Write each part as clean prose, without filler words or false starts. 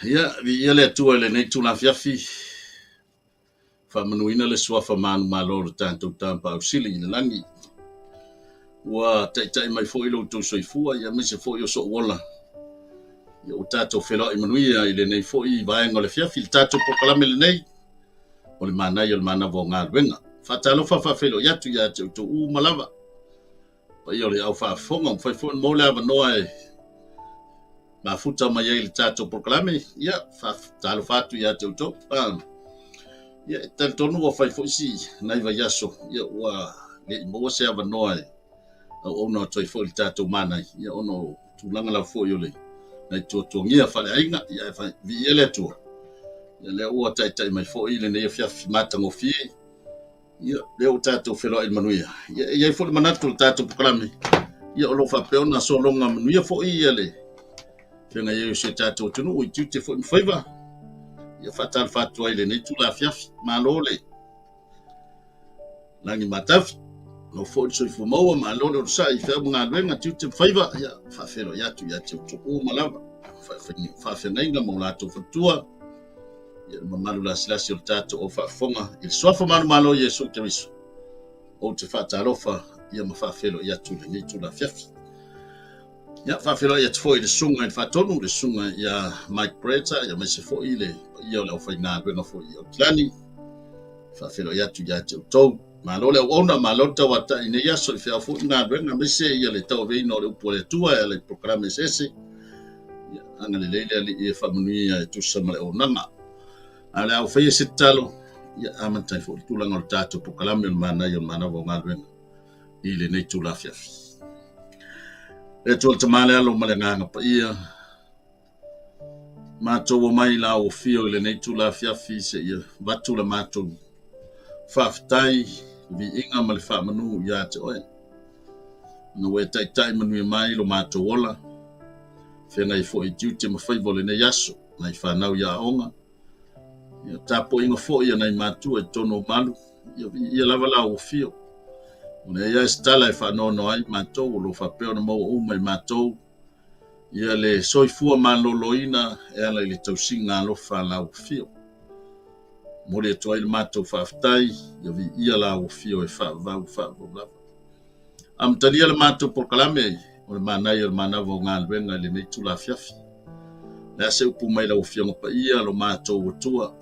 Ia, viia le Atua i lenei itula afiafi, faamanuina le suafa manumalo o le tatou Tapaau Sili i le lagi. Ua taitai mai foi lo outou soifua, ia aemaise foi o sou ola. Ia ua tatou feiloai manuia i lenei foi vaega o le afiafi, le tatou polokalame lenei o le manaia o le manava o galuega. Faatalofa faafeiloai atu ia te outou uma lava. Paia o le au faafofoga, ua mafai foi ona maua le avanoa e mafuta mai ai i le tatou polokalame. Ia, faatalofa atu ia te outou. Ia, e talitonu ua fai foi si nai vaiaso, ia ua le i maua se avanoa e auauna atu ai foi i le tatou manai, ia ona o tulaga lava foi o le nai tuatuagia faaleaiga, ia e viia le Atua. Ia lea ua taitai mai foi lenei afiafi matagofie. Ia, lea ua tatou feiloai i le manuia. Ia, e i ai foi le manatu o le tatou polokalame, ia o lo o faapea ona sologa manuia foi ia le feagai ai o si o tatou atunuu i tiute foi ma faiva. Ia faatalofa atu ai i lenei itula afiafi. Malo le lagi matafi. Malo foi le soifua maua, malo le onosai i feau ma galuega, tiute ma faiva. Ia faafeiloai atu ia te outou uma lava. Faafeagaiga ma o latou faletua. Ia le mamalu lasilasi o le tatou au faafofoga i le suafa manumalo o Iesu Keriso. Ou te faatalofa ia ma faafeiloai atu i lenei itula afiafi. Ia faafeiloai atu foi i le susuga i le Faatonu, le susuga ia Mike Bretta, ia aemaise foi le paia o le aufaigaluega foi i Aukilani. Faafeiloai atu ia te outou. Malo le auauna, malo le tauatai i nei aso i feau foi ma galuega, aemaise ia le tauaveina o le upu a le Atua e ala i polokalame eseese. Ia, agalelei le Alii e faamanuia e tusa ma le auaunaga. A o le a ou faia se tatalo, ia amata ai foi le tulaga o le tatou polokalame o le manaia o le manava o galuega i lenei itula afiafi. Le Atua le Tama le Alo ma le Agaga Paia, matou omai i la ou afio i lenei itula afiafi seia avatu la matou faafetai, le viiga ma le faamanu ia te oe. Ina ua e taitai manuia mai lo matou ola, feagai foi i tiute ma faiva o lenei aso, nai fanau i aoga, ia tapuaiga foi a nai matua i totonu o malu, ia viia lava la ou afio. O leai lava se tala e faanoanoa ai matou o lo o faapea ona maua uma e matou ia le soifua maloloina e ala i le tausiga alofa a la ou afio. Momoli atu ai le matou faafetai, ia viia la ou afio e faavavau faavavau lava. Amatalia le matou polokalame o le manaia o le manava o galuega i lenei itula afiafi. O le a se upu mai lau Afioga Paia lo matou Atua?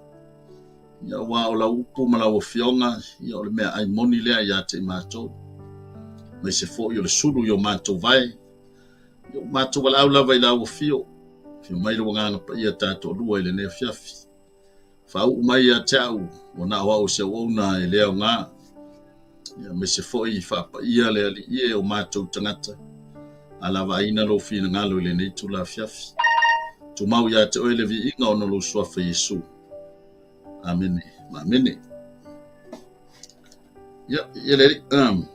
Ia, aua o lau upu ma lau Afioga, ia o le meaai moni lea ia te i matou. Aemaise foi o le sulu i o matou vae. Ia ua matou valaau lava i lau Afio. Afio mai lou Agaga Paia taitoalua i lenei afiafi. Faauu mai ia te au, ua na o au o se auauna e le aoga. Ia, aemaise foi faapaia le Alii e o matou tagata, a lavaaina lou finagalo i lenei itula afiafi. Tumau ia te oe le viiga ona o lou suafa Iesu. Amene ma amene. Ia, ia le Alii.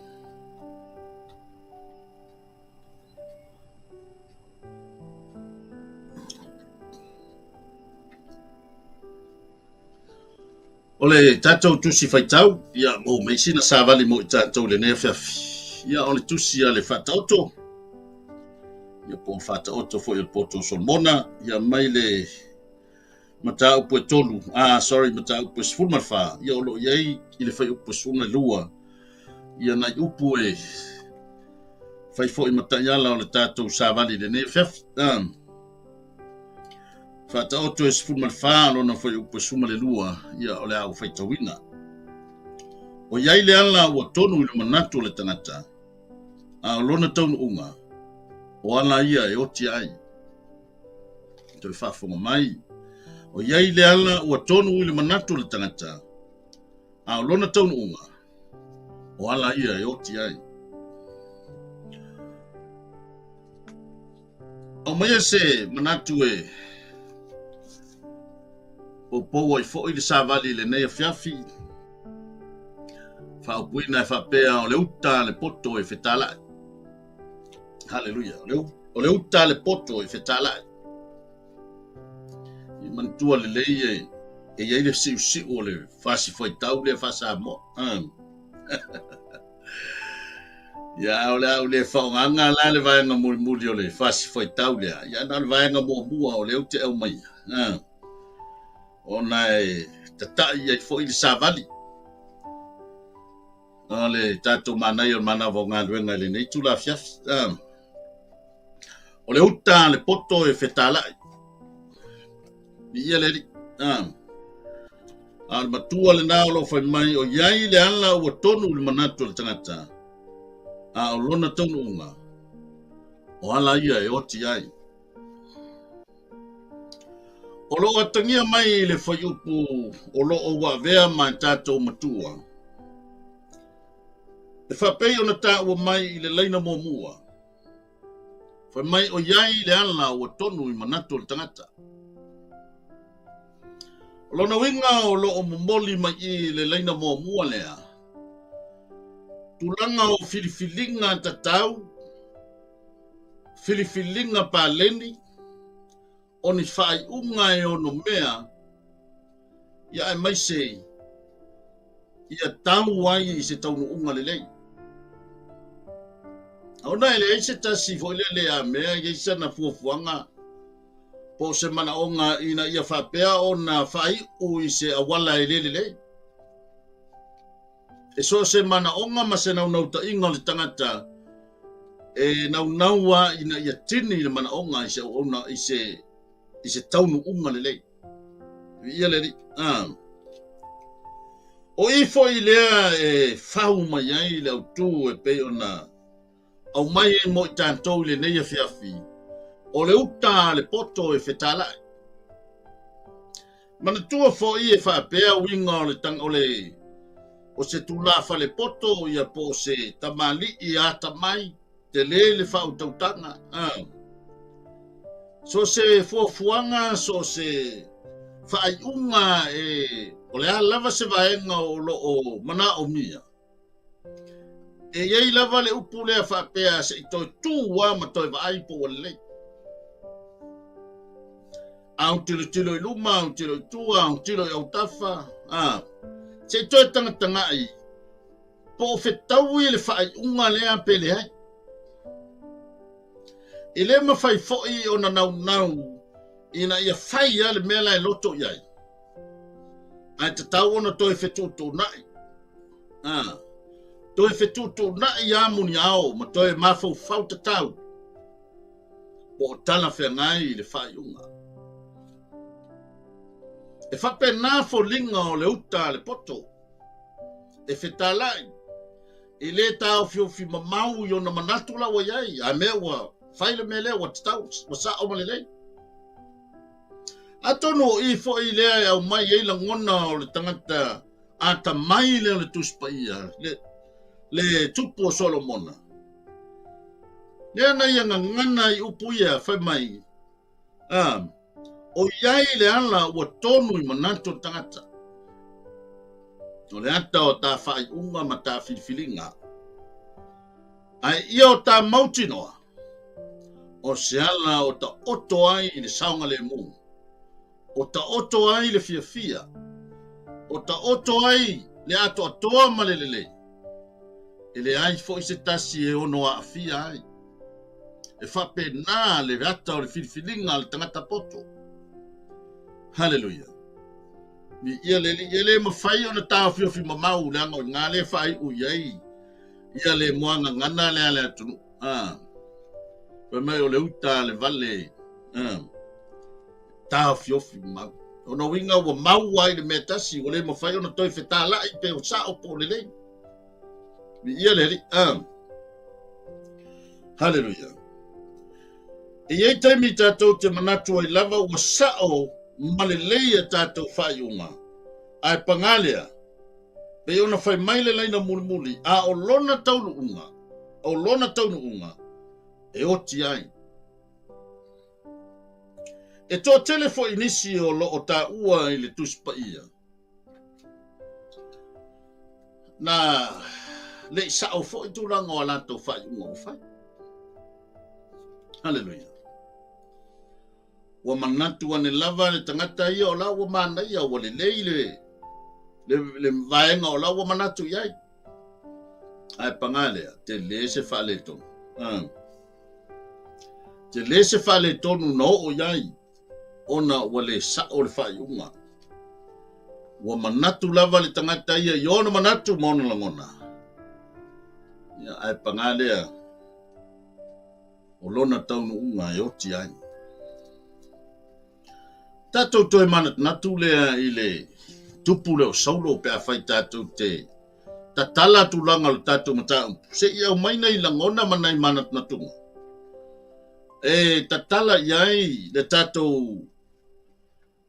O le tatou tusi faitau, ia maua mai sina savali mo i tatou i lenei afiafi. Ia o le tusi a le Faataoto, ia po o le Faataoto foi o le Poto o Solomona, ia mai le mataupu e tolu, ah, sorry, mataupu e 14, ia o lo o i ai i le fuaiupu e 12, ia nai upu e fai foi ma taiala o le tatou savali i lenei afiafi. Ah. Faataoto e 14 lona fuaiupu e 12, ia o le a ou faitauina. O i ai le ala ua tonu i le manatu o le tagata, a o lona taunuuga, o ala ia e oti ai. Toe faafofoga mai. O i ai le ala ua tonu i le manatu o le tagata, a o lona taunuuga, o ala ia e oti ai. Aumaia se manatu e poupou ai foi le savali i lenei afiafi, faaupuina e faapea o le uta a le poto e fetalai. Haleluia. O le uta a le poto e fetalai. I manatua lelei e, e i ai le siusiu o le fasi faitau lea faa-Samoa. Ia, o le a ou le faaaogaina la le vaega mulimuli o le fasi faitau lea. Ia, na o le vaega muamua o lea ou te aumaia. Ona e tataʻi ai foi le savali. O le tatou manaia o le manava o galuega i lenei itula afiafi. O le uta a le poto e fetalai. Viia le Alii. A o le matua lena o lo o fai mai o i ai le ala ua tonu i le manatu o le tagata, a o lona taunuuga, o ala ia e oti ai. O lo o atagia mai le fuaiupu o lo o ua avea ma e tatou matua. E faapei ona taua mai i le laina muamua, fai mai o i ai le ala ua tonu i manatu o le tagata. O lona uiga o lo o momoli mai i le laina muamua lea, tulaga o filifiliga tatau, filifiliga paleni, o ni faaiuga e ono mea ia aemaise ia tau ai i se taunuuga lelei. Ona e leai se tasi foi lele a mea i ai sana fuafuaga po o se manaoga ina ia faapea ona faaiu i se auala e le lelei. E so o se manaoga ma se naunautaiga o le tagata e naunau a ina ia tini le manaoga i se auauna i se i se taunuuga lelei. Viia le Alii. Ah. O i foi lea e fau mai ai le autū e pei ona aumai ai mo i tatou i lenei afiafi, o le uta a le poto e fetalai. Manatua foi e faapea uiga o le tang o le o se tulafale poto ia po o se tamalii atamai tele le faautautaga. A. So se fuafuaga, so se faaiuga e o le a lava se vaega o lo o manaomia, E i ai lava le upu lea faapea se i toe tū a ma toe vaai po ua lelei. Autilotilo i luma, autilo i tua, autilo i autafa, a, se i toe tagatagai po o fetaui le faaiuga lea pe leai. E le mafai foi ona naunau ina ia fai a le mea la e loto i ai. Ae tatau ona toe fetuutuunai. A, toe fetuutuunai a muniao ma toe mafaufau tatau po o talafeagai i le faaiuga. E faapena foliga o le uta a le poto e fetalai e le taofiofi mamau i ona manatu la ua i ai, a mea ua fai le mea lea ua tatau, ua sao ma lelei. Atonu o i foi lea e aumai ai lagona o le tagata atamai lea o le Tusi Paia, le, le tupu o Solomona. Lea na ia gagana i upu ia, fai mai, a, o i ai le ala ua tonu i manatu o le tagata. O le ata o ta faaiuga ma ta filifiliga. Ae ia o ta mautinoa, o se ala o taoto ai i le saogalemu, o taoto ai le fiafia, o taoto ai le atoatoa ma le lelei, e leai foi se tasi e ono aafia ai. E faapena le ata o le filifiliga a le tagata poto. Haleluia. Viia le Alii, e le mafai ona taofiofi mamau leaga o i ina lea e faaiu i ai ia le muagagana lea a le atunuu. Ah. Fai mai o le uta a le vale. Ah. Taofiofi mamau. Ona uiga ua mau ai le mea tasi, ua le mafai ona toe fetalai pe o sao po o lelei. Viia le Alii. Ah. Haleluia. E i ai taimi tatou te manatu ai lava ua sao ma lelei a tatou faaiuga, ae pagā lea, pei ona fai mai le laina mulimuli, a o lona taunuuga, o lona taunuuga e oti ai. E toatele foi nisi o lo o taua i le Tusi Paia, na le i sao foi tulaga o a latou faaiuga ua fai. Haleluia. Ua manatu ane lava le tagata ia o la ua manaia, ua lelei le, le, le vaega o la ua manatu i ai. Ae pagā lea, tele se faaletonu. Ah. Tele se faaletonu na oo i ai. Ona ua le sa'o le faaiuga. Ua manatu lava le tagata ia i ona manatu ma ona lagona. Ia, ae pagā lea, o lona taunuuga e oti ai. Tatou toe manatunatu lea i le tupu lea o Saulo pe afai tatou te tatala tulaga o le tatou mataupu, se i aumai nai lagona ma nai manatunatuga e tatala i ai le tatou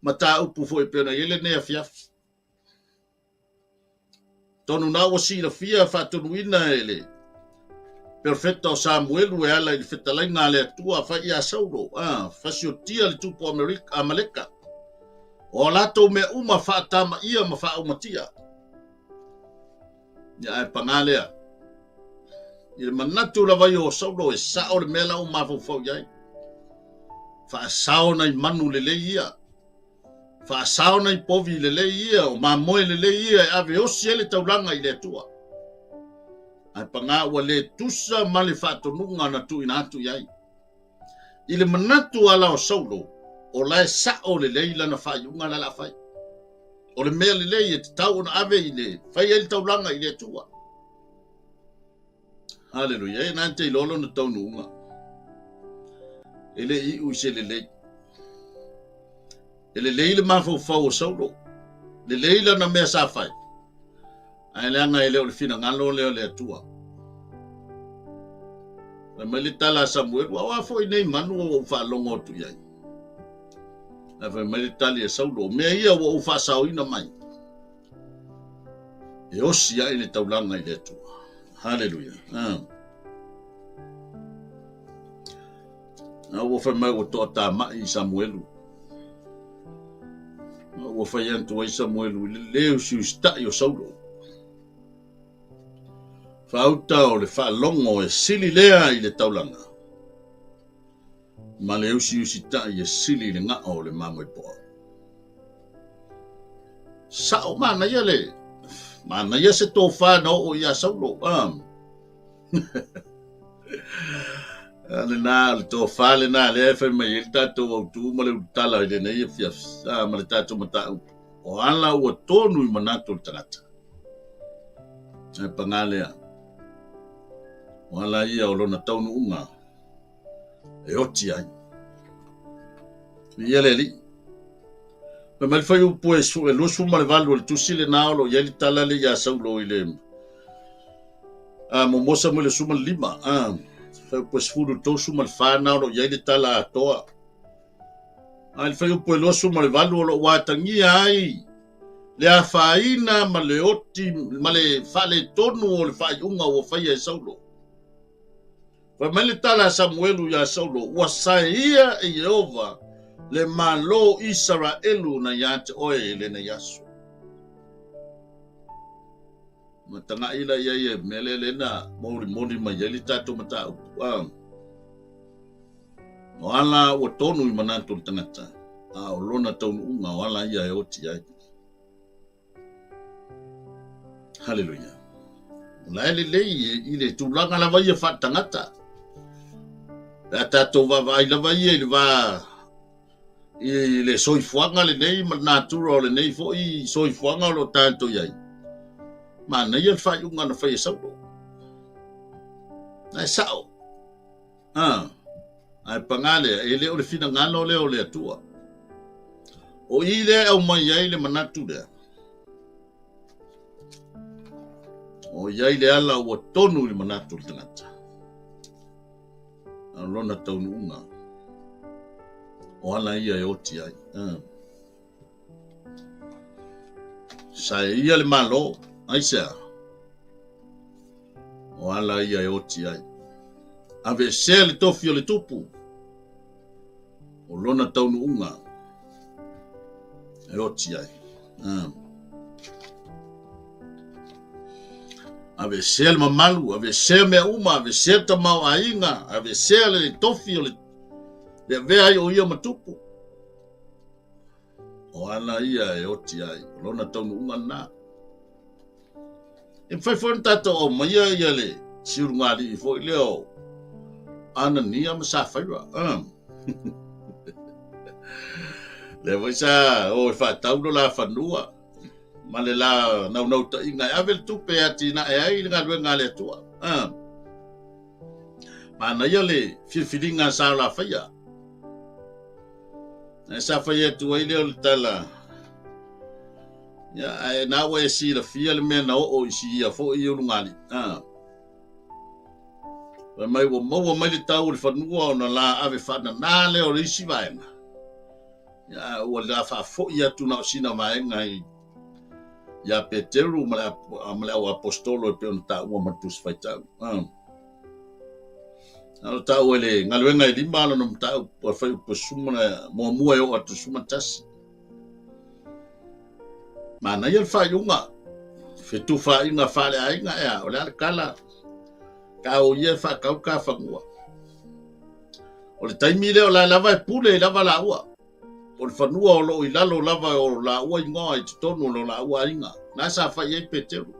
mataupu foi e pei ona i ai lenei afiafi. Tonu na ua silafia faatonuina e le perofeta o Samuelu e ala i le fetalaiga a le Atua fai ia Saulo, a fasiotia le tupu o Amerika, Amaleka. O a latou mea uma faatamaia ma faaumatia. Ia ae pagā lea. I le manatu lava ia o Saulo e sao le mea la ua mafaufau i ai. Faasao nai manu lelei ia. Faasao nai povi lelei ia, o mamoe lelei ia e ave osi ai le taulaga i le Atua. Ae pagā ua le tusa ma le faatonuga na tuuina atu i ai. I le manatu ala o Saulo, o la e sa'o lelei lana faaiuga la la fai. O le mea lelei e tatau ona ave i le fai ai le taulaga i le Atua. Haleluia. E na te iloa lona taunuuga. E le iu i se lelei. E lelei le mafaufau o Saulo. Lelei lana mea sa fai. Ae leaga e le o le finagalo lea o le Atua. Fai mai le tala a Samuelu, o a foi nei manu ua ou faalogo atu i ai? Ae fai mai le tali a Saulo, o mea ia ua ou faasaoina mai. E osi ai le taulaga i le Atua. Haleluia. Ah. A ua fai mai ua toatamai i Samuelu. A ua fai atu ai Samuelu i le lē usiusitaʻi o Saulo. Faauta o le faalogo e sili lea i le taulaga, ma le usiusitaʻi e sili i le gaʻo o le mamoepoa. Sa'o manaia le manaia se tofa na oo iā Saulo. Ah. A lena, o le tofa lena lea e fai mai ai le tatou autū ma le ulutala i lenei afiafi, a, ma le tatou mataupu. O ala ua tonu i manatu o le tagata. Ae pagā lea, o ala ia o lona taunuuga e oti ai. Viia le Alii. Fai mai le fuaiupu e 28 o le tusi lena o lo o i ai le tala lea iā Saulo i le a mo Samuele 15, a fuaiupu e 34 na o lo o i ai le tala atoa. A i le fuaiupu e 28 o lo o ua atagia ai le afaina ma le oti ma le faaletonu o le faaiuga ua faia e Saulo. Fai mai le tala a Samuelu iā Saulo, Ua saeia e Ieova le Malo o Isaraelu na iā te oe i lenei aso. Ma tagaʻi la i ai e mea lea lea na molimoli mai ai le tatou mataupu. Ah. O ala ua tonu i manatu o le tagata, a o lona taunuuga o ala ia e oti ai. Haleluia. O la e lelei i le tulaga lava ia faatagata. Pe a tatou vaavaai lava ia i le va i le soifuaga lenei ma le natura o lenei foi soifuaga o lo o tatou i ai. Manaia le faaiuga na fai e Saulo. Na e sa'o. Ah, ae pagā lea, e le o le finagalo lea o le Atua. O i lea e aumai ai le manatu lea. O i ai le ala ua tonu i le manatu o le tagata. A o lona taunuuga, o ala ia e oti ai. Ah. Sae ia le Malo, aisea? O ala ia e oti ai. Aveesea le tofi o le tupu, o lona taunuuga e oti ai. Ah. Aveesea le mamalu, aveesea mea uma, aveesea tamaoaiga, aveesea le tofi o le, le avea ai o ia ma tupu. O ala ia e oti ai, o lona taunuuga lena. E mafai foi ona tatou aumaia ia le siulugalii foi lea o Anania ma Safaira. Lea foi sa o e faatau lo la fanua ma le la naunautaiga e ave le tupe e atinae ai le galuega a le Atua. Ah. Manaia le filifiliga sa o la faia. Ae sa fai atu ai lea o le tala, ia, ae na ua e silafia le mea na oo i si ia foi ulugalii. Ah. Fai mai ua maua mai le tau o le fanua ona la ave faanana lea o le isi vaega. Ia, ua la faafoi atu na o sina vaega i ia Peteru ma le au apostolo e pei ona taua ma le Tusi Faitau. Ah. A o taua i le galuega e 5 lona mataupu a fuaiupu 11 e oo atu 11. Manaia le faaiuga, fetufaaiga faaleaiga ea, o le a le tala, ka o ia e faatau ka fanua. O le taimi lea o la lava e pule i lava laua. O le fanua o loo i lalo lava o laua igoa i totonu o lo laua aiga. Na sa fai ai Peteru.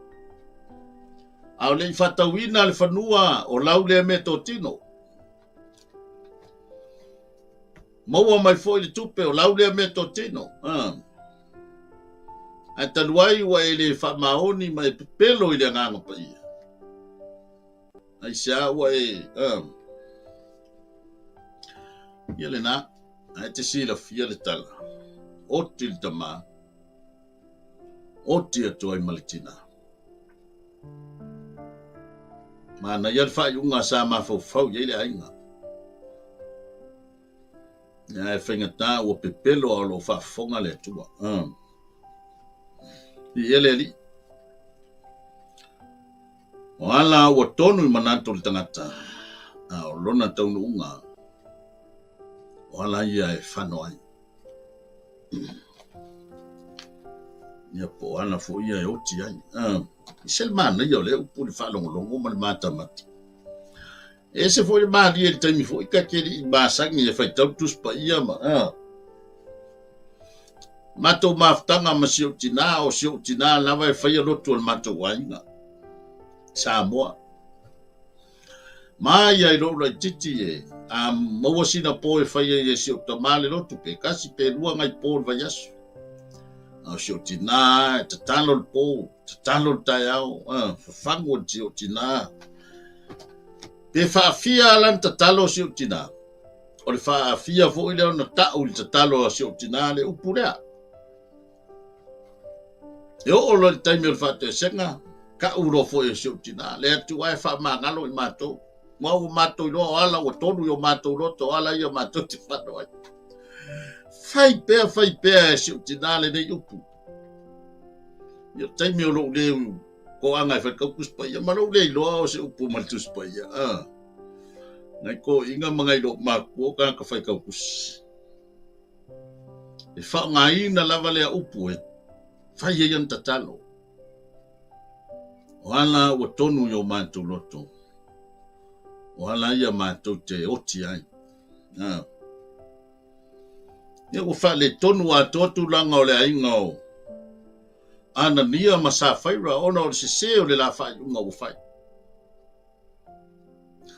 A o le i faatauina le fanua o lau lea meatotino. Maua mai foi le tupe o lau lea meatotino. Ae talu ai ua e le faamaoni ma e pepelo i le Agaga Paia. Aisea ua e... Ia lena, ae te silafia le tala. Oti le tama, oti atu ai ma le tina. Manaia le faaiuga sa mafaufau i ai le aiga. Ia e faigata ua pepelo a o lo o faafofoga le Atua. Viia le Alii. O ala ua tonu i manatu o le tagata, a o lona taunuuga, o ala ia e fano ai. Ia po o ala foi ia e oti ai. I se le manaia o lea upu i le faalogologo ma le matamata. E ese foi le malie i le taimi foi ta te le i masani e faitau Tusi Paia ma matou mafutaga ma si ou tinā, o si ou tinā lava e faia lotu o le matou aiga, Samoa. Ma ia i lou laititi e a maua sina po e fai ai e si ou tamā le lotu, pe kasi pe lua ngai po o le vaiaso. A o si ou tinā e tatalo le po, tatalo le taeao, fafagu e si ou tinā. Pe faafia la na tatalo si ou tinā, o le faafia foi lea ona ta'u i le tatalo a si ou tinā le upu lea. E oo loa i le taimi o le faatoesega, ka'u loa foi e si ou tinā, le Atua e faamagalo i matou. Ma ua matou iloa o ala ua tonu i o matou loto, o ala ia matou te fano ai. Fai pea, fai pea e si ou tinā lenei upu. I o taimi o lou le koaga e faitau Tusi Paia, ma lou le iloa o se upu ma le Tusi Paia. Ah. Ngai toeaiina ma ngai lou matua o tagata faitau tusi. E faaaogaina lava lea upu e fai ai ana tatalo. O ala ua tonu i o matou loto, o ala ia matou te oti ai. Ah. Ia ua faaletonu atoa tulaga o le aiga o Anania ma Safaira ona o le sese o le la faaiuga ua fai.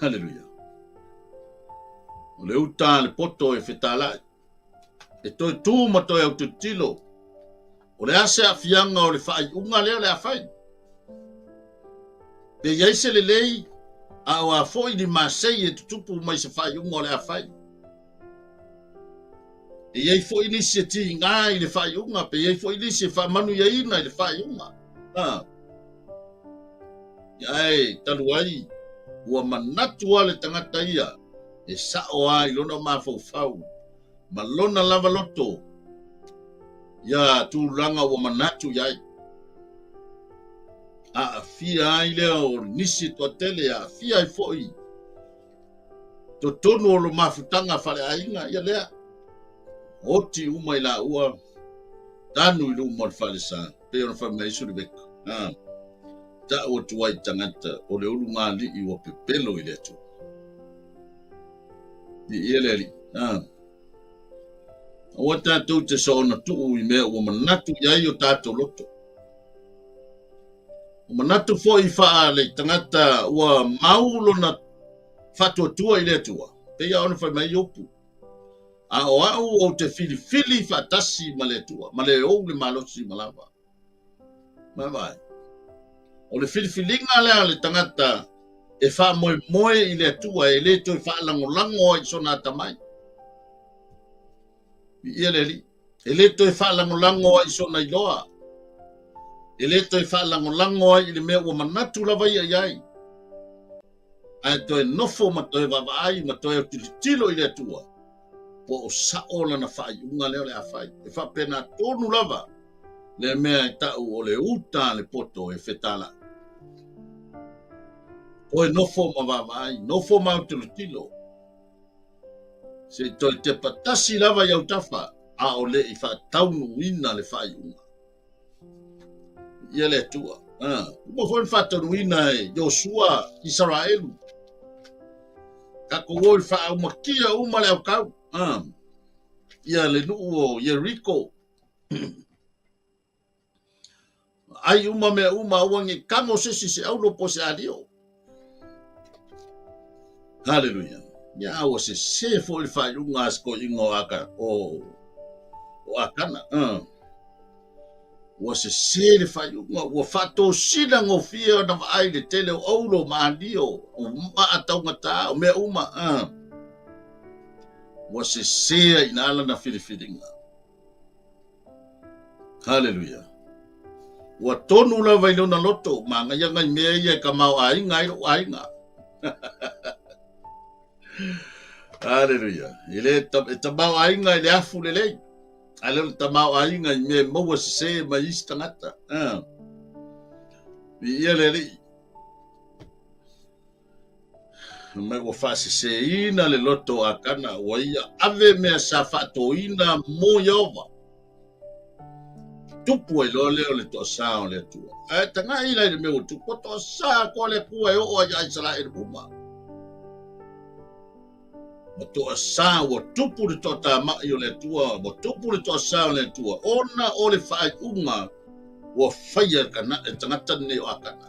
Haleluia. O le uta a le poto e fetalai, e toe tu ma toe autilotilo, o le a se aafiaga o le faaiuga lea o le a fai? Pe i ai se lelei, a o a foi ni masei e tutupu mai se faaiuga o le a fai? E i ai foi nisi e tiga i le faaiuga, pe i ai foi nisi e faamanuiaina i le faaiuga. Ha. Ae talu ai, ua manatu lava le tagata ia e sa'o lava i lona mafaufau ma lona lava loto ia tulaga ua manatu i ai. Aafia ai lea o nisi e toatele, aafia ai foi totonu o lo mafutaga faaleaiga, ia lea, oti uma i laua tanu i luma o le falesa, pei ona fai mai ai Suliveka. Ha. Ta'u atu ai i tagata o le ulugalii ua pepelo i le Atua. Viia le Alii. Ha. Aua tatou te soona tuu i mea ua manatu i ai o tatou loto. Ua manatu foi faale tagata ua mau lona faatuatua i le Atua, pei lava ona fai mai Iopu. A o au ou te filifili faatasi ma le Atua, ma le ou le malosi ma lava. Mai vai. O le filifiliga lea a le tagata e faamoemoe i le Atua e le toe faalagolago ai i sona atamai. Viia le Alii. E le toe faalagolago ai i sona iloa. E le toe faalagolago ai i le mea ua manatu lava ia i ai. Ae toe nofo ma toe vaavaai ma toe tilotilo i le Atua, po o sao lana faaiuga lea o le a fai. E faapena tonu lava le mea e tau o le uta a le poto e fetalai. Toe nofo ma vaavaai, nofo ma tilotilo. Se i toe tepa tasi lava i autafa, a o le i faataunuuina le faaiuga. Ia le Atua. Ah, uma foi na faataunuuina e Iosua Isaraelu. Tatou o i faaumakia uma le aukau. Ah, ia le nuu o Ieriko. Ai uma mea uma, aua ne i tago se isi se aulo po o se alio. Haleluia. Ia a ua sesē foi le faaiuga a se toeaina o Aka, o, o Akana. Ua sesē le faaiuga, ua faatosina gofie ona vaai i le tele o aulo ma alio, o maa taugata, o mea uma. Ua sesē ai i ina lana filifiliga. Haleluia. Ua tonu lava i lona loto, manaia nai mea ia e tamaoaiga ai lou aiga. Haleluia. E le e tamaoaiga i le afu lelei, ae le o le tamaoaiga i mea e maua sesē mai isi tagata. Viia le Alii. Mai ua faaseseina le loto o Akana, ua ia ave mea sa faatoina mo Ieova. Tupu ai loa lea o le toasā o le Atua. Ae tagai la i le mea ua tupu, ua toasā koa le Atua e oo ai ia Isaraelu uma. Ua toasā, ua tupu le toatamai o le Atua, ua tupu le toasā o le Atua, ona o le faaiuga ua faia e tagata lenei o Akana.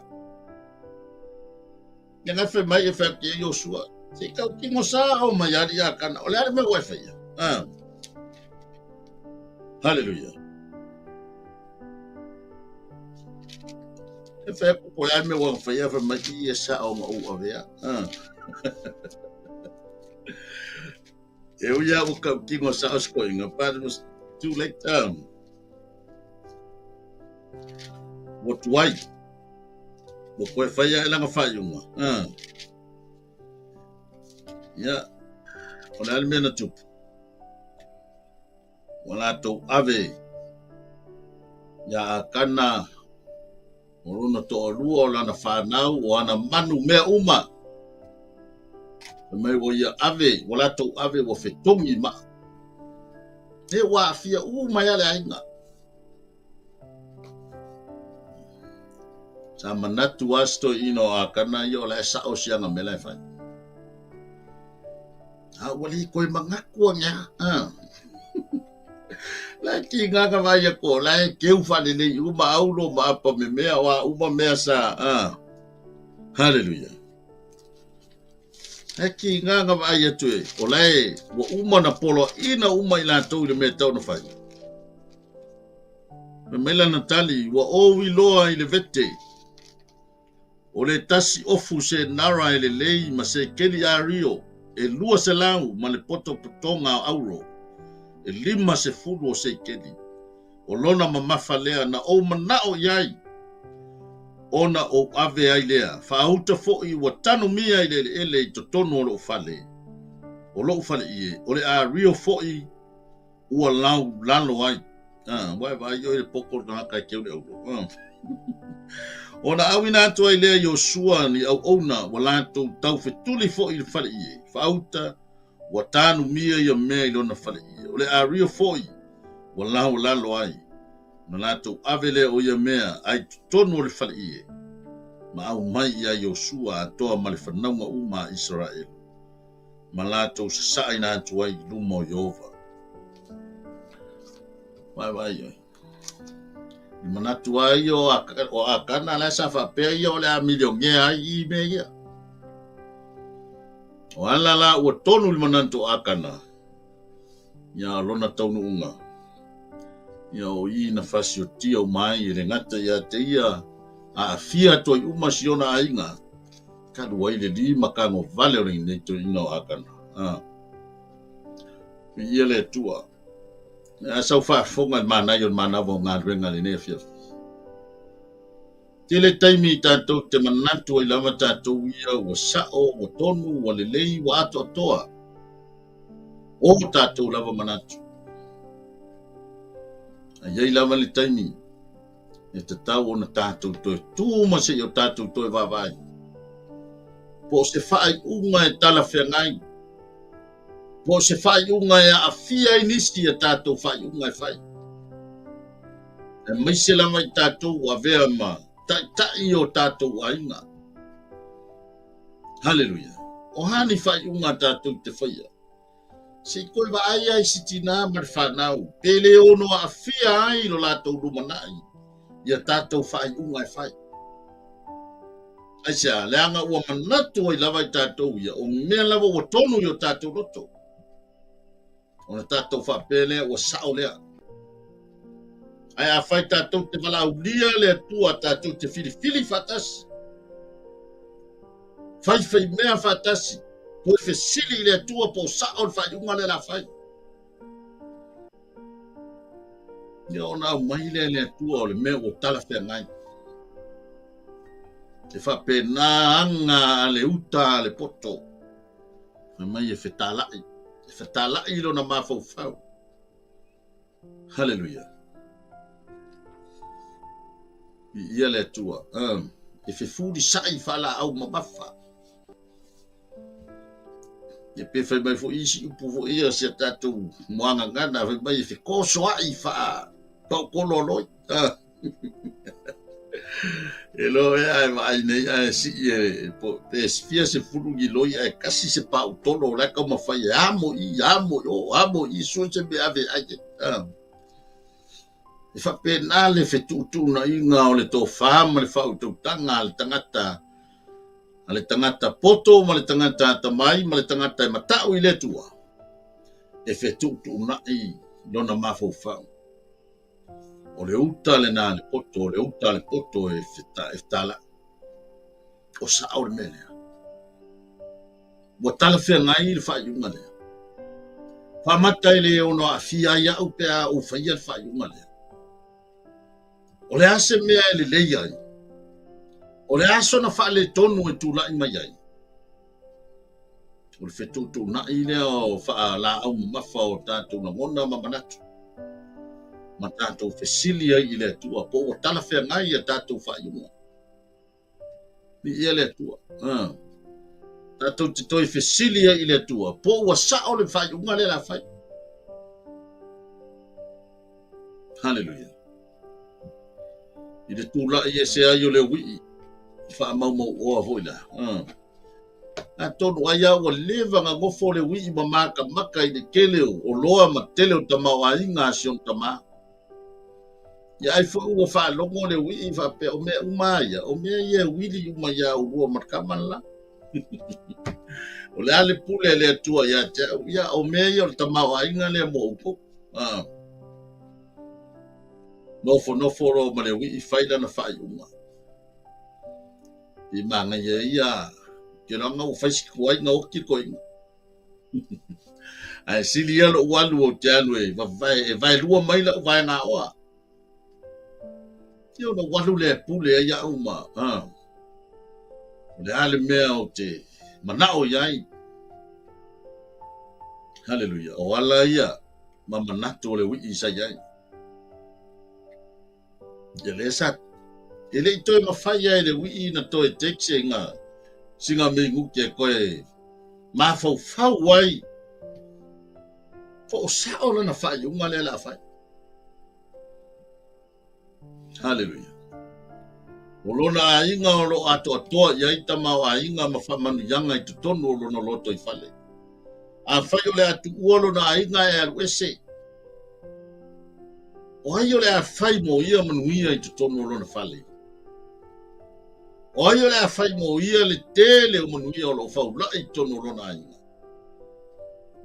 Ia ngai fai mai e fai atu ia Iosua, se i tau tino sa o mai ali ia kana, o le a le mea ua e faia. Ah. Hallelujah. E fai atu po le a le mea ua faia, fai mai i e sa o nga ou avea. Ah. E ui a ua tau tino sa o skoinga, but it was too late. Ua tuai. Ua koe whai ae langa whaiunga. Ia, o le a le mea na tupu. Ua latou ave ia Akana o lona toalua o lana whanau, o ana manu mea uma. Fai mai ua ia ave, ua latou ave ua fetogi maa. He ua aafia uma ia le aiga. Sa manatu a si toeaina o Akana ia o la e sao siaga mea la e fai. A ua le koe manatu a ngea. Ah. La e kiga ka vai aku o la e keu whalelei uma aulo ma apa me mea o a uma mea sa. Ah. Hallelujah. E ki ngā ngā vaai atu e, o la e, ua uma na poloaina uma i latou i le mea e tau na fai. Fai mai lana tali, ua ou iloa i le vete, o le tasi ofu senara e lelei ma sekeli ario e 200 ma le potopotoga o auro e 50 o sekeli. O lona mamafa lea na ou manao i ai, ona ou ave ai lea, faauta foi ua tanumia i le eleele i totonu o lou fale, o lou faleie, o le ario foi ua laulalo ai. Ah, ua e vaai oi le poto o le tagata e keu le aulo. Ah. Ona auina atu ai lea Iosua ni auauna ua latou taufetuli foi i le faleie, faauta ua tanumia ia mea i lona faleie. O le ario foi ua laulalo ai, ona latou ave lea o ia mea ai totonu o le faleie, ma aumai iā Iosua atoa ma le fanauga uma a Isaraelu, ma latou sasaina atu ai i luma o Ieova. Vaevae oi. I manatu ai o, o Akana la sa faapea ia o le a milionea ai i mea ia. O ala la ua tonu le manatu o Akana. Ia lona taunuuga, ia o i na fasiotia uma ai e le gata ia te ia aafia atu ai uma si ona aiga, talu ai le limatagovale o lenei toeaina o Akana. A. Viia le Atua. A sau faafofoga i le manaia o le manava o galuega lenei afiafi. Tele taimi i tatou te manatu ai lava tatou ia ua sao, ua tonu, ua lelei, ua atoatoa. O tatou lava manatu. A iai lava le taimi e tatau ona tatou toe tu ma se i o tatou toe vaavaai. Po o se faaiuga e talafeagai, po o se faaiuga e aafia ai nisi a tatou faaiuga e fai. Aemaise lava i tatou ua avea ma taitai o tatou aiga. Haleluia. O a ni faaiuga a tatou te faia? Se i toe vaai ai si tinā ma le fanau, pe le ono aafia ai lo latou lumanai ia tatou faaiuga e fai. Aisea, leaga ua manatu ai lava i tatou ia, o mea lava ua tonu i o tatou loto. Ona tatou faapea lea, ua sao lea. Ae afai tatou te valaaulia le Atua, tatou te filifili faatasi, faifai mea faatasi, toe fesili i le Atua po o sao le faaiuga lea o le a fai. Ia ona aumai lea e le Atua o le mea ua talafeagai. E faapena aga a le uta a le poto. Fai mai e fetalai, e fetalai lona mafaufau. Haleluia. Viia le Atua. E fefulisai faalaau mamafa. Ia pe fai mai foi isi upu foi ia si a tatou muagagana fai mai e fekosoaʻi faa paukolo loi. E loa ea ae vaai nei ae sii e pe fia sefulu kiloi ae kasi se pautolo o la e taumafai e amo i amo i o amo i sue se mea ave ai e. E faapena le fetuutuunaiga o le tofa ma le faautautaga a le tagata a le tagata poto ma le tagata atamai ma le tagata e matau i le Atua e fetuutuunai lona mafaufau. O le uta lena a le poto, o le uta a le poto e fetalai. O sao le mea lea. Ua talafeagai le faaiuga lea. Faamata e le ono aafia ai au pe a ou faia le faaiuga lea. O le a se mea e lelei ai? O le a sona faaletonu e tulai mai ai? O le fetuutuunai lea o faalaau mamafa o tatou lagona ma manatu ma tatou fesili ai i le Atua po ua talafeagai a tatou faaiuga. Viia le Atua. Tatou te toe fesili ai i le Atua po ua sao le faaiuga lea o le a fai. Haleluia. I le tulai ese ai o le uii, i faamaumauoa foi la. Atonu ai a ua leva na nofo le uii ma makamaka i le tele o oloa ma tele o tamaoaiga a si ona tama. Ia ai foi ua faalogo le uii faapea o mea uma a ia, o mea ia e wili uma iā ulua ma le tama le la. O le a le pule a le Atua ia te au, ia o mea ia o le tamaoaiga lea mo outou. Nofonofo loa ma le uii fai lana faaiuga. I manaia ia ke loaga ua fai si tuai na oti toeaina. Ae sili ia lou alu ou te alu e vavae, e vaelua mai lau vaega oa. Ia ona ou alu lea e pule ai au ma, ha. O le a le mea ou te manao i ai. Haleluia. O ala ia ma manatu o le uii sa i ai. Ia lea sa e le i toe mafai ai le uii na toe take sina sina minute e toe mafaufau ai po o sao lana faaiuga lea o le a fai. Haleluia. O lona aiga o lo o atoatoa i ai tamaoaiga ma faamanuiaga i totonu o lona lotoifale. Afai o le a tuua lona aiga e alu ese, o ai o le a fai mo ia manuia i totonu o lona fale? O ai o le a fai mo ia le tele o manuia o lo o faulai i totonu o lona aiga?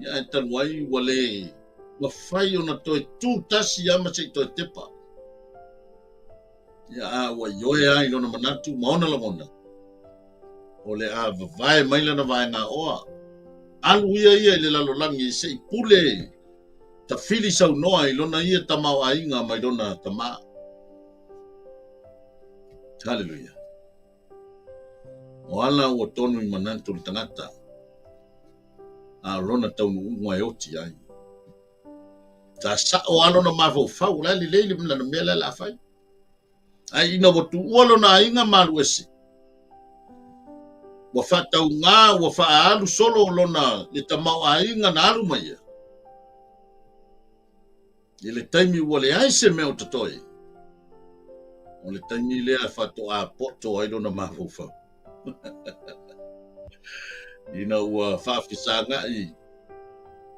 Ia ae talu ai ua le Mafai ona toe tu tasi lava ma se i toe tepa. Ia, a ua ioe lava i lona manatu ma ona lagona, o le a vavae mai lana vaegaoa. Alu ia ia i le lalolagi se i pule tafili saunoa i lona ia tamaoaiga mai lona tamā. Haleluia. O ala ua tonu i manatu o le tagata, a o lona taunuuga e oti ai. Sa sa'o lava lona mafaufau, o la e lelei le lana mea lea o le a fai. Ae ina ua tuua lona aiga ma alu ese, ua faatauga, ua faaalu solo lona le tamaoaiga na alu mai ia. I le taimi ua leai se mea o totoe, o le taimi lea faatoa poto ai lona mafaufau. Ina ua faafesagaʻi,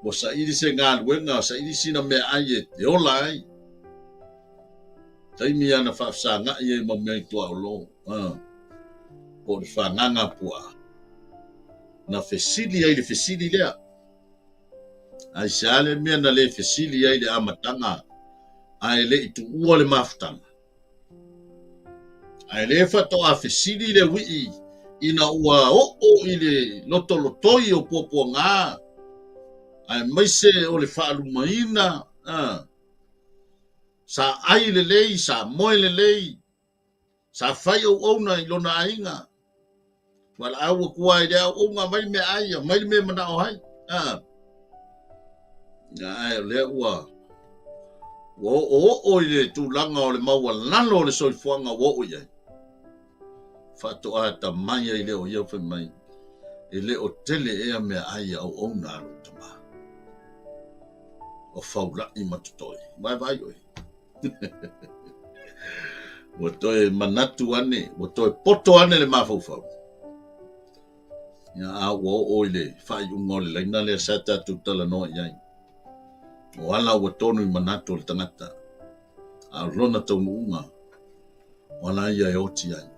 ua saili se galuega, saili sina meaai e ola ai. Taimi ia na faafesagaʻi ai ma mea i tuaolo, po o le fagaga puaa. Na fesili ai le fesili lea. Aisea le mea na le fesili ai i le amataga ae le i tuua le mafutaga? Ae le faatoa fesili le uii ina ua oo i le lotolotoi o puapuaga aemaise o le faalumaina, sa ai lelei, sa moe lelei, Sa fai auauna i lona aiga. Valaau atu lava i le auauna, aumai le meaai, aumai le mea e manao ai. Ae o lea ua ua oooo i le tulaga o le maualalo o le soifuaga ua oo i ai. Faatoa atamai ai lea o ia fai mai, e le o tele ea meaai a auauna a lou tama. O faulai ma totoe. Vaevaai oe. Ua toe manatu ane, ua toe poto ane le mafaufau. Ia, a ua oo i le faaiuga o le laina lea sa tatou talanoa i ai. O ala ua tonu i manatu o le tagata, a o lona taunuuga, o ala ia e oti ai.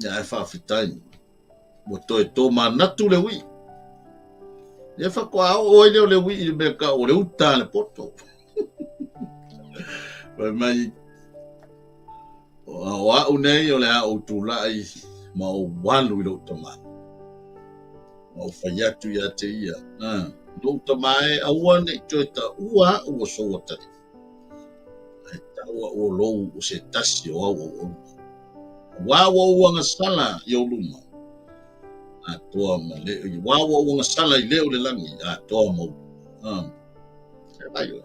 Ia, ae faafetai. Ua toe tōmanatu le uii. Lea faatoa oo ai lea o le uii i le mea tau o le uta a le poto. Fai mai, o au nei o le a ou tulai ma ou alu i lou tama. Ma ou fai atu ia te ia, lou tama e, aua ne i toe taua au o sou atalii. Ae tau au o lou o se tasi o au auauna. Auā ua ou agasala i ou luma, atoa ma le, auā ua ou agasala i le o le lagi, atoa ma ou luma. E vai oe.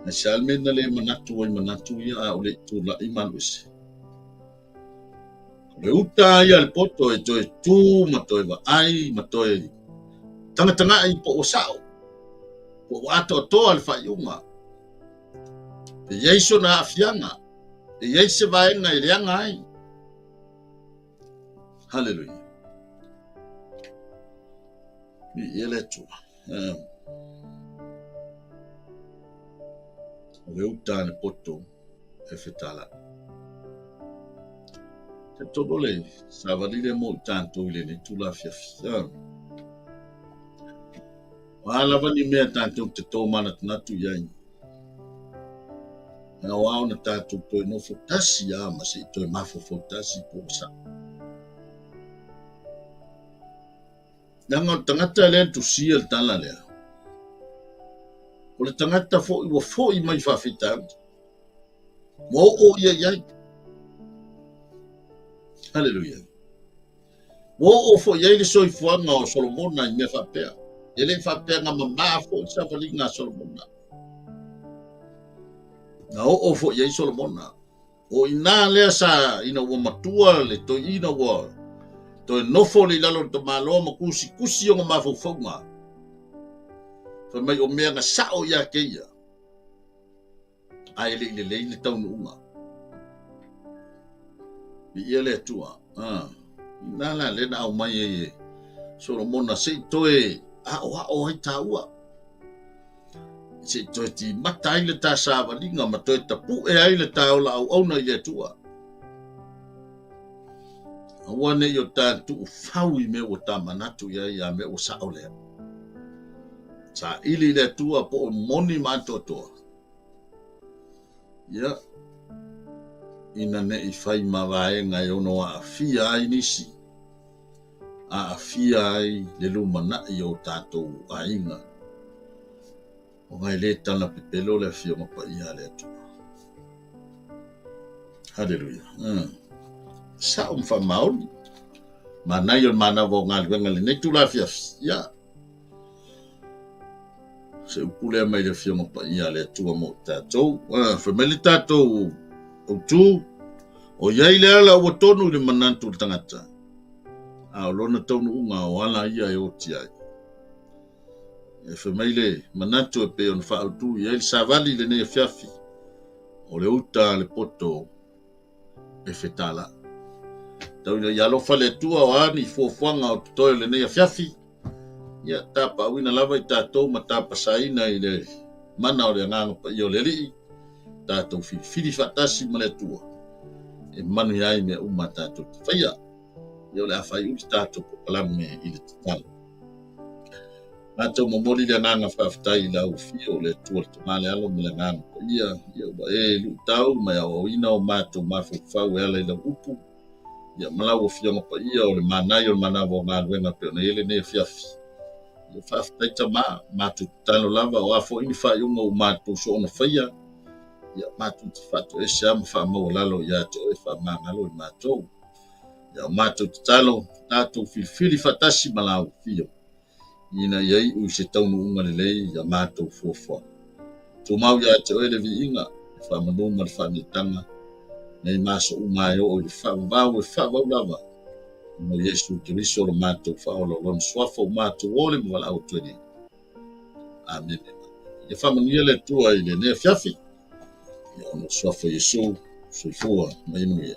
Ae se a le mea na le manatu ai manatu ia a o le i tulai ma alu ese. O le uta ia a le poto e toe tū ma toe vaai ma toe tagatagai po ua sao, po ua atoatoa le faaiuga. E i ai sona aafiaga, e i ai se vaega e leaga ai. Haleluia. Viia le Atua. O le uta a le poto e fetalai. Talitonu le savali lea mo i tatou i lenei itula afiafi. O a lava ni mea tatou te tōmanatunatu i ai, e ao lava ona tatou toe nofo tasi lava ma se i toe mafaufau tasi po ua sao. Leaga o le tagata lea na tusia le tala lea, o le tagata foi ua foi mai faafitauli, ua oo ia i ai. Haleluia. Ua oo foi i ai le soifuaga o Solomona i mea faapea. E le i faapea na mamā foi le savaliga a Solomona. Na oo foi i ai Solomona. O i inā lea sa ina ua matua le toeaina ua toe nofo le i lalo o le tamaloa ma tusitusi ona mafaufauga. Fai mai o mea na sa'o ia te ia, ae le i lelei le taunuuga. Viia le Atua. Inā la lea na aumai ai e Solomona se i toe aoao ai tāua. Se i toe timata ai le tā savaliga ma toe tapu'e ai le tā ola auauna i le Atua. Aua ne i o tā tuufau i mea ua tā manatu i ai a mea ua sa'o lea. Saili i le Atua po o moni ma atoatoa. Ia, ina ne i fai ma vaega e ono aafia ai nisi, aafia ai le lumanai o tatou aiga. Ona e le tala pepelo le Afioga Paia a le Atua. Haleluia. Sa'o ma faamaoni. Manaia o le manava o galuega i lenei itula afiafi. Ia. Se upu lea mai le Afioga Paia a le Atua mo tatou. Fai mai le tatou autu, o i ai le ala ua tonu i le manatu o le tagata, a o lona taunuuga o ala ia e oti ai. E fai mai le manatu e pei ona faaautu i ai le savali i lenei afiafi, o le uta a le poto e fetala'i. Tau ina ia alofa le Atua o a ni fuafuaga o totoe o lenei afiafi, ia tapaauina lava i tatou ma tapasaina i le mana o le Agaga Paia o le Alii, tatou filifili faatasi ma le Atua e manuia ai mea uma a tatou te faia. Ia o le a faaiu le tatou polokalame i le tatalo. Matou momoli le agaga faafetai i lau Afio o le Atua le Tama le Alo ma le Agaga Paia, ia ua e luitau ma e aoaoina o matou mafaufau e ala i lau upu, ia ma lau Afioga Paia o le manaia o le manava o galuega pei ona i ai lenei afiafi. Ia faafetai Tama, matou tatalo lava o a foi ni faaiuga ua matou soona faia, ia matou te faatoese lava ma faamaualalo ia te oe faamagalo i matou. Ia o matou tatalo, tatou filifili faatasi ma lau Afio, ina ia iu i se taunuuga lelei ia matou fuafuaga. Tumau ia te oe le viiga, le faamanu ma le faamietaga, nei ma aso uma e oo i le faavavau e faavau lava, ona o Iesu Keriso lo matou Faaola o Lona Suafa ua matou ole ma valaau atu ai nei. Amene. Ia faamanuia le Atua i lenei afiafi. Ia ona o le Suafa o Iesu, soifua ma ia manuia.